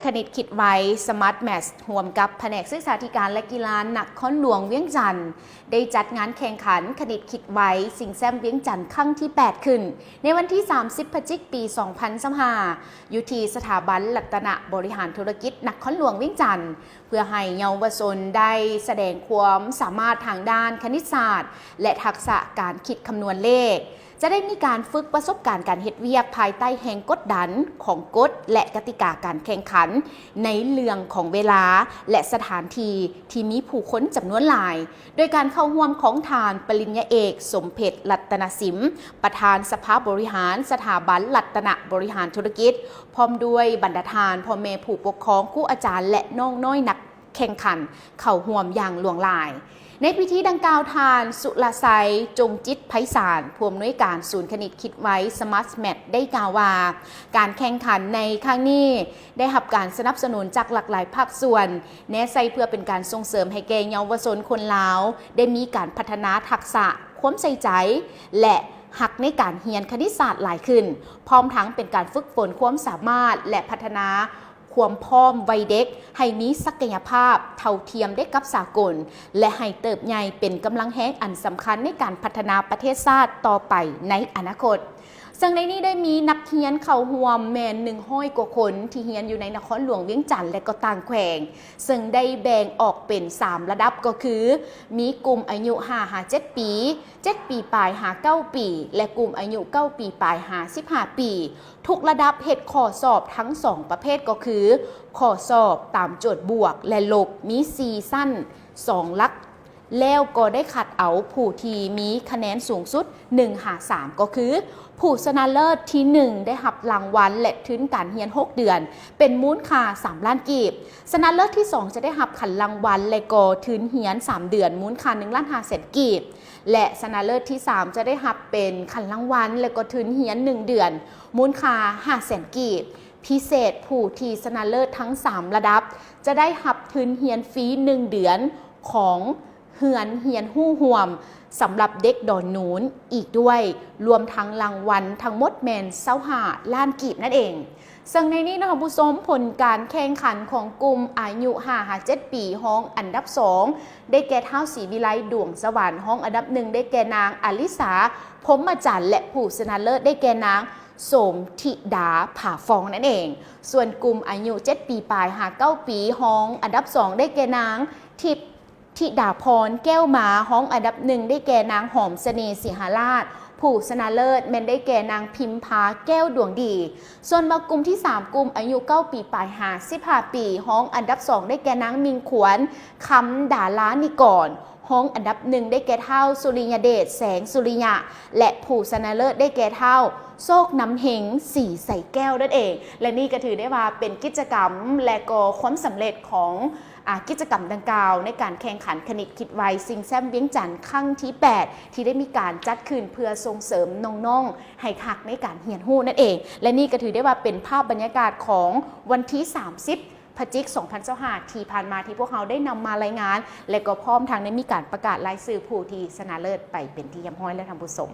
ຄະນິດຄິດໄວ Smart Maths ຮ່ວມກັບພະແນກສຶກສາທິການ ແລະ ກິລານະຄອນຫຼວງວຽງຈັນ ໄດ້ຈັດງານແຂ່ງຂັນຄະນິດຄິດໄວ ຊິງແຊັມວຽງຈັນຄັ້ງທີແປດຂຶ້ນ ໃນວັນທີສາມສິບ ພະຈິກ ປີສອງພັນຊາວຫ້າ ຢູ່ທີ່ສະຖາບັນລັດຕະນະບໍລິຫານທຸລະກິດນະຄອນຫຼວງວຽງຈັນ ເພື່ອໃຫ້ເຍົາວະຊົນໄດ້ສະແດງຄວາມສາມາດທາງດ້ານຄະນິດສາດ ແລະ ທັກສະການຄິດຄຳນວນເລກ. ຈະໄດ້ມີການຝຶກປະສົບການການເຮັດວຽກພາຍໃຕ້ແຮງກົດດັນຂອງກົດ ແລະ ກະຕິກາການແຂ່ງຂັນໃນເລື່ອງຂອງເວລາ ແລະ ສະຖານທີ່ທີ່ມີຜູ້ຄົນຈຳນວນຫຼາຍ, ໂດຍການເຂົ້າຮ່ວມຂອງທ່ານປະລິນຍາເອກ ສົມເພັດ ລັດຕະນະສິມ ປະທານສະພາບໍລິຫານສະຖາບັນລັດຕະນະບໍລິຫານທຸລະກິດ ພ້ອມດ້ວຍບັນດາທ່ານ ພໍ່ແມ່ຜູ້ປົກຄອງ, ຄູອາຈານ ແລະ ນ້ອງນ້ອຍນັກ ແຂ່ງຂັນເຂົ້າຮ່ວມຢ່າງຫຼວງຫຼາຍ. ໃນພິທີດັ່ງກ່າວ, ທ່ານ ສຸລະໄຊ ຈົງຈິດໄພສານ ຜູ້ອຳນວຍການສູນຄະນິດຄິດໄວ Smart Maths ໄດ້ກ່າວວ່າ ການແຂ່ງຂັນໃນຄັ້ງນີ້ໄດ້ຮັບການສະໜັບສະໜູນຈາກຫຼາກຫຼາຍພາກສ່ວນ, ແນໃສ່ເພື່ອເປັນການສົ່ງເສີມໃຫ້ແກ່ເຍົາວະຊົນຄົນລາວ ໄດ້ມີການພັດທະນາທັກສະ, ຄວາມໃສ່ໃຈ ແລະ ຮັກໃນການຮຽນຄະນິດສາດຫຼາຍຂຶ້ນ, ພ້ອມທັງເປັນການຝຶກຝົນຄວາມສາມາດ ແລະ ພັດທະນາ ຄວາມພ້ອມໄວເດັກໃຫ້ມີສັກກະຍະພາບເທົ່າທຽມໄດ້ກັບສາກົນ ແລະ ໃຫ້ເຕີບໃຫຍ່ເປັນກຳລັງແຮງອັນສຳຄັນໃນການພັດທະນາປະເທດຊາດຕໍ່ໄປໃນອະນາຄົດ. ເຊິ່ງໃນນີ້ໄດ້ມີນັກຮຽນເຂົ້າຮ່ວມແມ່ນໜຶ່ງຮ້ອຍກວ່າຄົນ ທີ່ຮຽນຢູ່ໃນນະຄອນຫຼວງວຽງຈັນ ແລະ ກໍຕ່າງແຂວງ, ເຊິ່ງໄດ້ແບ່ງອອກເປັນສາມລະດັບ ກໍຄື ມີກຸ່ມອາຍຸຫ້າຫາເຈັດປີ, ເຈັດປີປາຍຫາເກົ້າປີ ແລະ ກຸ່ມອາຍຸເກົ້າປີປາຍຫາສິບຫ້າປີ. ທຸກລະດັບເຮັດຂໍ້ສອບທັງສອງປະເພດ ກໍຄື ຂໍ້ສອບຕາມໂຈດບວກ ແລະ ລົບ ມີສີ່ຊັ້ນ ສອງຫຼັກ ແລ້ວກໍໄດ້ຄັດເອົາຜູ້ທີ່ມີຄະແນນສູງສຸດ ໜຶ່ງຫາສາມ ກໍຄື ຜູ້ຊະນະເລີດທີໜຶ່ງ ໄດ້ຮັບລາງວັນ ແລະ ທຶນການຮຽນຫົກເດືອນ ເປັນມູນຄ່າສາມລ້ານກີບ. ຊະນະເລີດທີສອງ ຈະໄດ້ຮັບຂັນລາງວັນ ແລະ ກໍທຶນຮຽນສາມເດືອນ ມູນຄ່າໜຶ່ງລ້ານຫ້າແສນກີບ ແລະ ຊະນະເລີດທີສາມ ຈະໄດ້ຮັບເປັນຂັນລາງວັນ ແລະ ກໍທຶນຮຽນໜຶ່ງເດືອນ ມູນຄ່າຫ້າແສນກີບ. ພິເສດ, ຜູ້ທີ່ຊະນະເລີດທັງສາມລະດັບ ຈະໄດ້ຮັບທຶນຮຽນຟຣີໜຶ່ງເດືອນຂອງເຮືອນຮຽນຮູ້ຮ່ວມ ສຳລັບເດັກດອນນູນອີກດ້ວຍ, ລວມທັງລາງວັນທັງໝົດແມ່ນຊາວຫ້າລ້ານກີບນັ້ນເອງ. ເຊິ່ງໃນນີ້ນະທ່ານຜູ້ຊົມ, ຜົນການແຂ່ງຂັນຂອງກຸ່ມອາຍຸຫ້າຫາເຈັດປີ ຮອງອັນດັບສອງ ໄດ້ແກ່ທ້າວ ສີວິໄລ ດວງສະຫວັນ, ຮອງອັນດັບໜຶ່ງ ໄດ້ແກ່ນາງ ອາລິສາ ພົມມະຈັນ ແລະ ຜູ້ຊະນະເລີດໄດ້ແກ່ນາງ ສົມທິດາ ຜາຟອງ ນັ້ນເອງ. ສ່ວນກຸ່ມອາຍຸເຈັດປີປາຍຫາເກົ້າປີ ຮອງອັນດັບສອງ ໄດ້ແກ່ນາງ ທິບ ທິດາພອນ ແກ້ວມາ, ຮອງອັນດັບໜຶ່ງ ໄດ້ແກ່ນາງ ຫອມສະເໜ່ ສີຫາລາດ, ຜູ້ຊະນະເລີດແມ່ນໄດ້ແກ່ນາງ ພິມພາ ແກ້ວດວງດີ. ສ່ວນວ່າກຸ່ມທີສາມ ກຸ່ມອາຍຸເກົ້າປີປາຍຫາສິບຫ້າປີ ຮອງອັນດັບສອງ ໄດ້ແກ່ນາງ ມິ່ງຂວັນ ຄຳດາລານິກອນ, ຮອງອັນດັບໜຶ່ງ ໄດ້ແກ່ທ້າວ ສຸລິຍະເດດ ແສງສຸລິຍະ ແລະ ຜູ້ຊະນະເລີດໄດ້ແກ່ທ້າວ ໂຊກນຳເຮັງ ສີໃສແກ້ວ ນັ້ນເອງ. ແລະ ນີ້ກໍຖືໄດ້ວ່າເປັນກິດຈະກຳ ແລະ ກໍຄວາມສຳເລັດຂອງ ອາ ກິດຈະກຳດັ່ງກ່າວ ໃນການແຂ່ງຂັນຄະນິດຄິດໄວ ຊິງແຊັມວຽງຈັນ ຄັ້ງທີແປດ ທີ່ໄດ້ມີການຈັດຂຶ້ນເພື່ອສົ່ງເສີມນ້ອງໆ ໃຫ້ຮັກໃນການຮຽນຮູ້ນັ້ນເອງ. ແລະ ນີ້ກໍຖືໄດ້ວ່າເປັນພາບບັນຍາກາດຂອງວັນທີສາມສິບ ພະຈິກ ສອງພັນຊາວຫ້າ ທີ່ຜ່ານມາ ທີ່ພວກເຮົາໄດ້ນຳມາລາຍງານ ແລະ ກໍພ້ອມທັງໄດ້ມີການປະກາດລາຍຊື່ຜູ້ທີ່ຊະນະເລີດໄປເປັນທີ່ຮຽບຮ້ອຍແລ້ວທ່ານຜູ້ຊົມ.